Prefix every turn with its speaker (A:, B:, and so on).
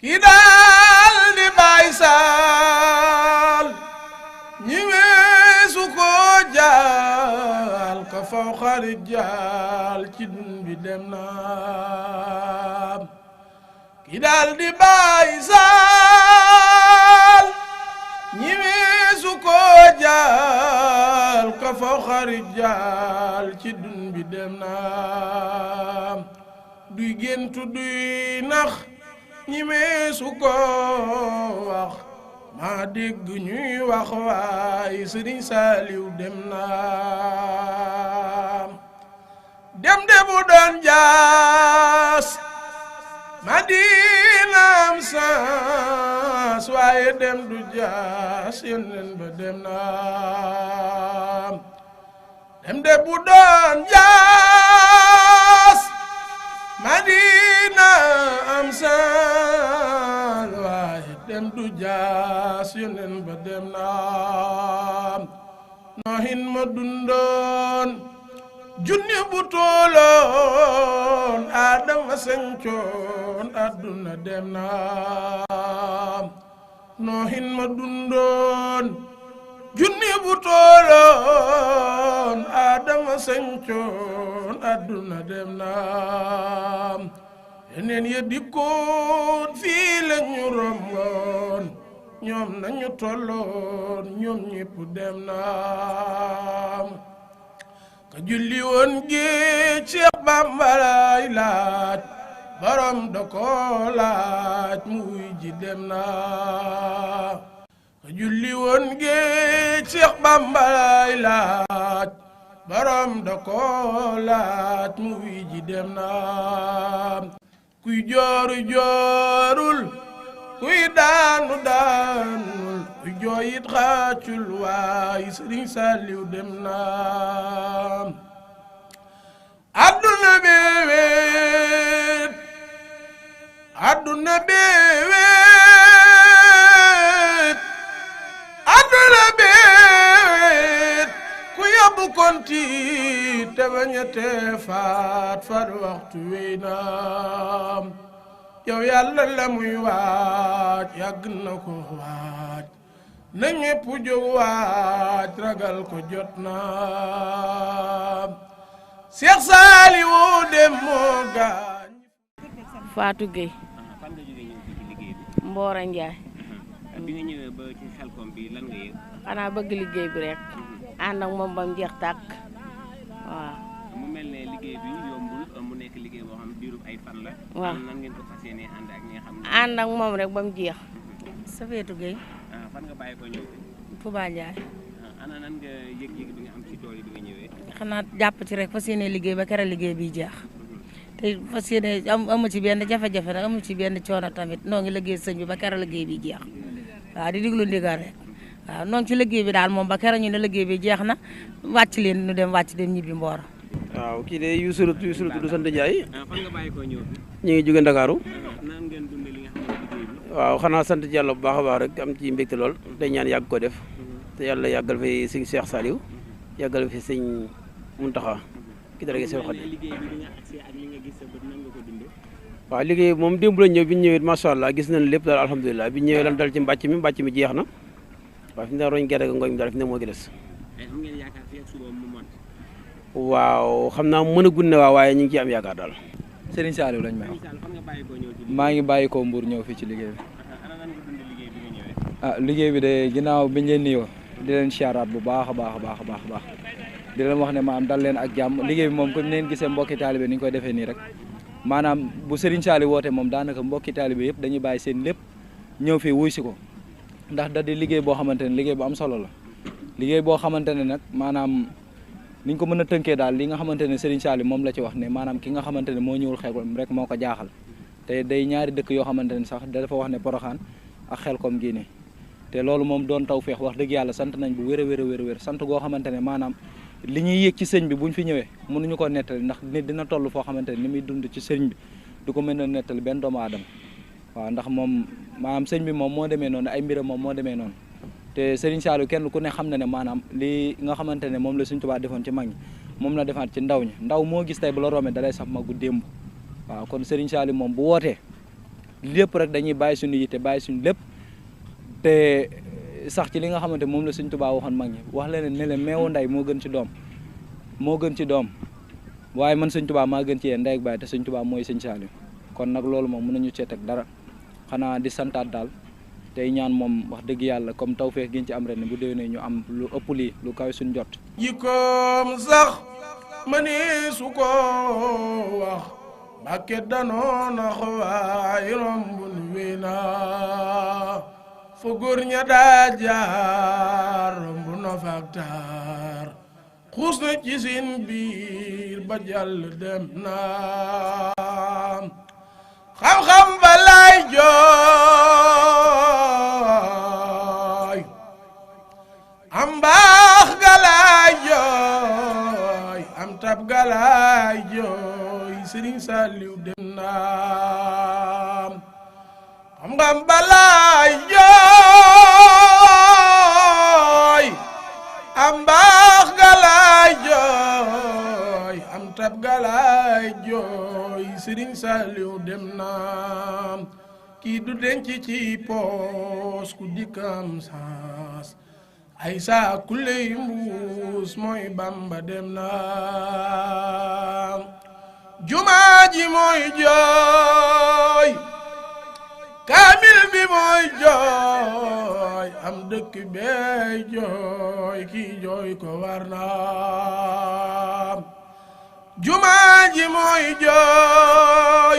A: ki daal di Baay Saal ñi weesu ko jaal ka faw xarit jaal ci dun bi dem na ki daal di Baay Saal ñi weesu ko jaal ka faw xarit jaal ci dun bi dem na duy géntu duy nax ñi meesu ko wax maa dégg ñuy wax waay Sëriñ Saaliw dem na dem de bu doon jaas Madinaam saas waaye dem du jaas yónneen ba dem na dem de bu doon jaas Madina am saan waaye dem du jaas yónneen ba dem na Noohin ma dundoon junni bu tooloon Adama sencoon adduna dem na Noohin ma dundoon junni bu tooloon Adama sencoon adduna dem na yeneen ya dikkoon fii la ñu romboon ñoom nañu tolloon ñoom ñépp dem na ka julli woon géej Cheikh Bamba lay laaj borom da ko laaj mu wuy ji dem na ka julli woon géej Cheikh Bamba lay laaj borom da ko laaj mu wuy ji dem na kuy jooru joorul kuy daanu daanul kuy jooyit xaacul waay Sëriñ Saaliw dem na adduna beewet adduna beewet adduna beewet ku yóbbu konti te bañate faat far waxtu wey na yow yàlla la muy waaj yàgg na ko waaj na ñépp jóg waaj ragal ko jot na Seex Saaliw dem moo gaañ
B: Fatou Gueye Mboora Njaay
C: bi nga ñëwee ba ci Xelcom bi lan nga yëg
B: xanaa bëgg liggéey bi rek ànd ak moom bam jeex tàkk waaw
C: mu mel ne liggéey bi yombul mu nekk liggéey boo xam diirub ay fan la
B: waaw
C: nan ngeen ko fas yéene ànd ak ñi nga xam ne
B: ànd ak moom rek bam jeex
D: Safeetu Gueye
C: fan nga bàyyi ko ñëw fi
D: Touba Ndiaye
C: ana nan nga yëg-yëg bi nga am ci tool yi bi nga ñëwee
D: xanaa jàpp ci rek fas yéene liggéey ba kere liggéey bi jeex te fas yéene amu ci benn jafe-jafe nag amu ci benn coono tamit noo ngi liggéey sëñ bi ba kere liggéey bi jeex waaw di diglu ndigal rek waaw noo ngi ci liggéey bi daal moom ba kere ñu ne liggéey bi jeex na wàcc leen ñu dem wàcc dem ñibbi Mboora.
E: waaw kii de Youssou tudd sant Ndiaye.
C: fan nga bàyyi ko ñëw fi
E: ñu ngi jóge Ndakaaru.
C: nan ngeen dundee li nga xam ne liggéey bi
E: waaw xanaa sant ci yàlla bu baax a baax rek am ci mbégte lool tey ñaan yàgg ko def te yàlla yàggal fi sëñ Cheikh Saliou yàggal fi sëñ Mountakha ki dara gi Seex Xaadim
C: liggéey bi nga accès ak li nga gis sa bët nan nga ko dundee
E: waaw liggéey bi moom démb la ñëw bi ñu ñëwee macha allah gis nañ lépp daal alhamdulilah bi ñu ñëwee lan dal ci mbàcc mi jeex na waaw fi ne roñ gerte ga ngooñ mi daal fi ne moo gi des
C: am ngeen yaakaar fii ak suba mu mont
E: waaw xam naa mën a gunne waaw waaye ñu ngi ciy am yaakaar daal
F: Serigne Saliou lañ may wax
C: fan nga bàyyi ko ñëw ci
F: maa ngi bàyyi ko Mbour ñëw fii ci liggéey bi
C: ana nan nga dundee liggéey bi nga ñëwee
F: liggéey bi de ginnaaw biñ leen nuyoo di leen siyaaraat bu baax a baax di leen wax ne maanaam dal leen ak jàmm liggéey bi moom comme leen gisee mbokki taalibe ni ñu koy defee nii rek maanaam bu Serigne Saliou woote moom daanaka mbokki taalibe yëpp dañuy bàyyi seen lépp ñëw fii wuy si ko ndax da di liggéey boo xamante ne liggéey bu am solo la liggéey boo xamante ne nag maanaam ni ñu ko mën a tënkee daal li nga xamante ne Serigne Saliou moom la ci wax ne maanaam ki nga xamante ne moo ñëwul Xelcom rek moo ko jaaxal te day ñaari dëkk yoo xamante ne sax dafa wax ne Porokhane ak Xelcom gii nii te loolu moom doon taw feex wax dëgg yàlla sant nañ bu wér a wér sant goo xamante ne maanaam li ñuy yëg ci sëñ bi buñ fi ñëwee mënuñu ko nettali ndax nit dina toll foo xamante ne ni muy dund ci sëñ bi du ko mën a nettali benn doomu aadama waaw ndax moom maanaam sëñ bi moom moo demee noonu ay mbiram moom moo demee noonu te Serigne Saliou kenn ku ne xam na ne maanaam li nga xamante ne moom la Sëñ Tuubaa defoon ci mag ñi moom la defaat ci ndaw ñi ndaw moo gis tey bu la rombee dalay sax magu démb waaw kon Serigne Saliou moom bu wootee lépp rek dañuy bàyyi suñu yitte bàyyi suñu lépp te sax ci li nga xamante moom la Sëñ Tuubaa waxoon mag ñi wax leen ne leen meewu ndey moo gën ci doom waaye man Sëñ Tuubaa maa gën ci yéen ndey ak baay te Sëñ Tuubaa mooy Sëñ Saliou kon nag loolu moom mën nañu cee teg dara xanaa di santaat daal tey ñaan moom wax dëgg yàlla comme tawfeex gi ñu ci am ren bu déwénee ñu am lu ëpp lii lu kaw suñ jot.
A: jikkoom sax ma ni su ko wax Mbàkke danoon a xawaay rombun wi na fu góor ña daa jaar romb na faktaar xuus na ci seen biir ba jàll dem na xam-xam ba lay jooy am baax ga lay jooy am tab ga lay jooy Sëriñ Saliou dem na xam-xam ba lay jooy am baax ga lay jooy am tab ga lay jooy Sëriñ Saliou dem na kii du denc ci poos ku dikkam saas ay saa kuley mbuus mooy Bamba dem na jumaa ji mooy jooy kaamil bi mooy jooy am dëkk bey jooy kii jooy ko war na jumaa ji mooy jooy